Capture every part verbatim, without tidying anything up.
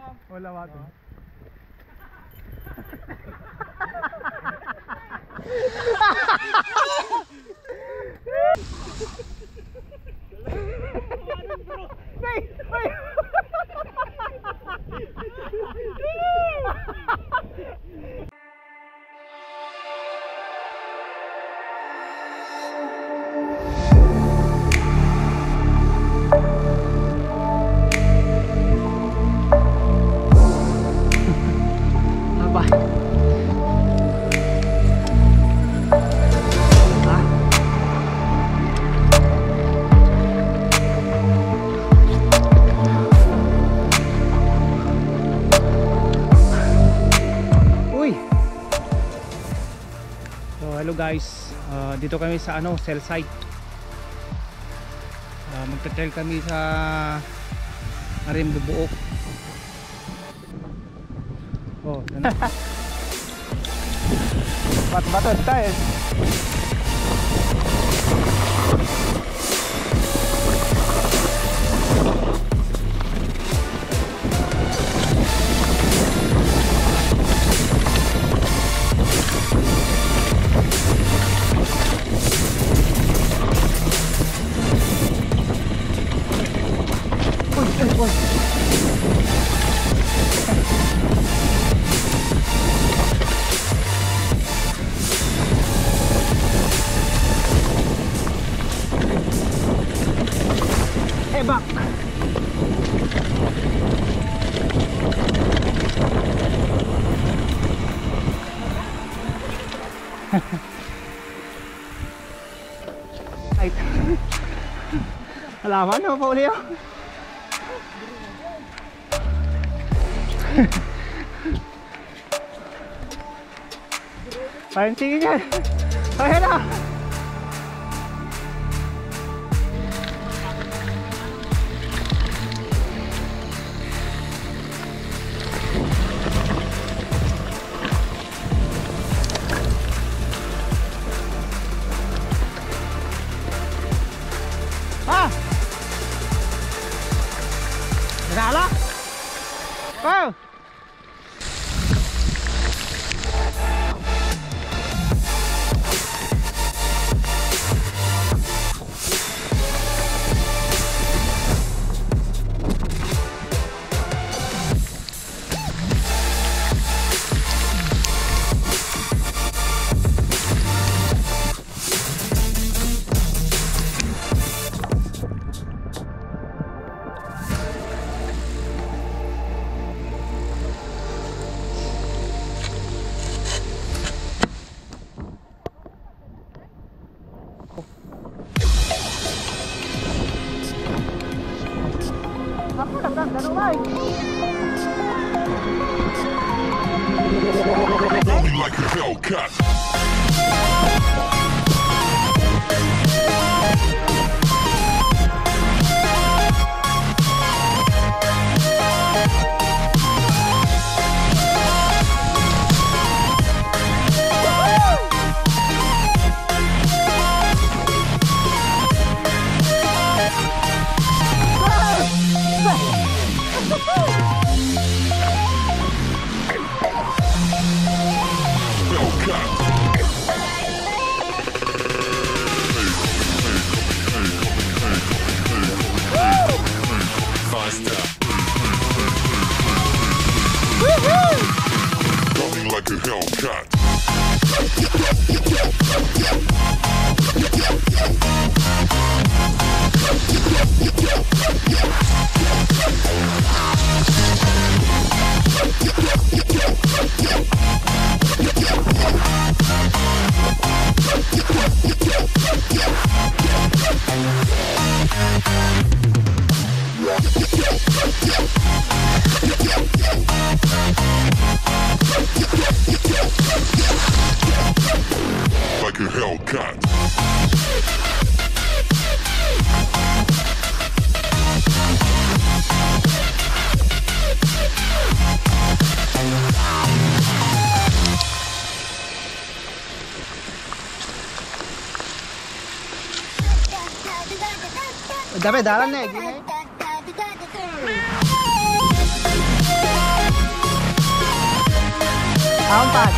Wala, wala. Abay. Ha? Uy! So, hello guys. Ah, dito kami sa, ano, cell site. Ah, magta-trail kami sa Arimbubuok. Oh, ano? Bat-, batod tayo. Uy, uy, uy. Ebak. Ay. Alaman, no, pauli, oh. Ay, sige niya. Ay, hala. Ha? Nagala? Oh! Ako, nagkagano, Mike? Rolling like a Hellcat. Faster. Coming like a Hellcat. Like a Hellcat. Dami, dalan na eh, di na eh. Ampag.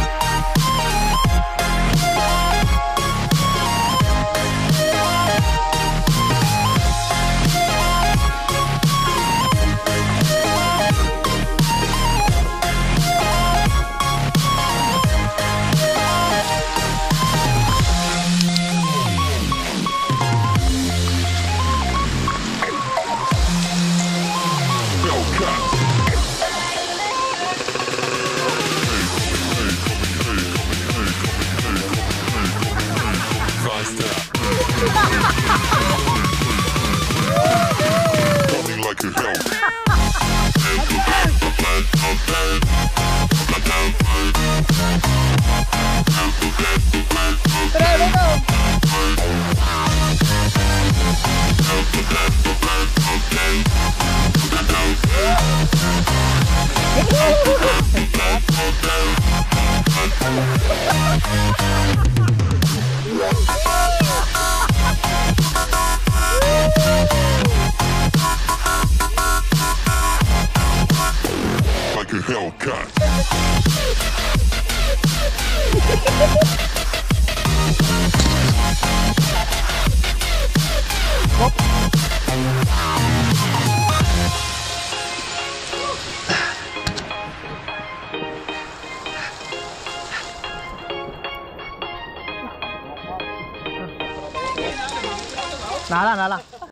Coming like a hell. Like a Hellcat. Nala, nala.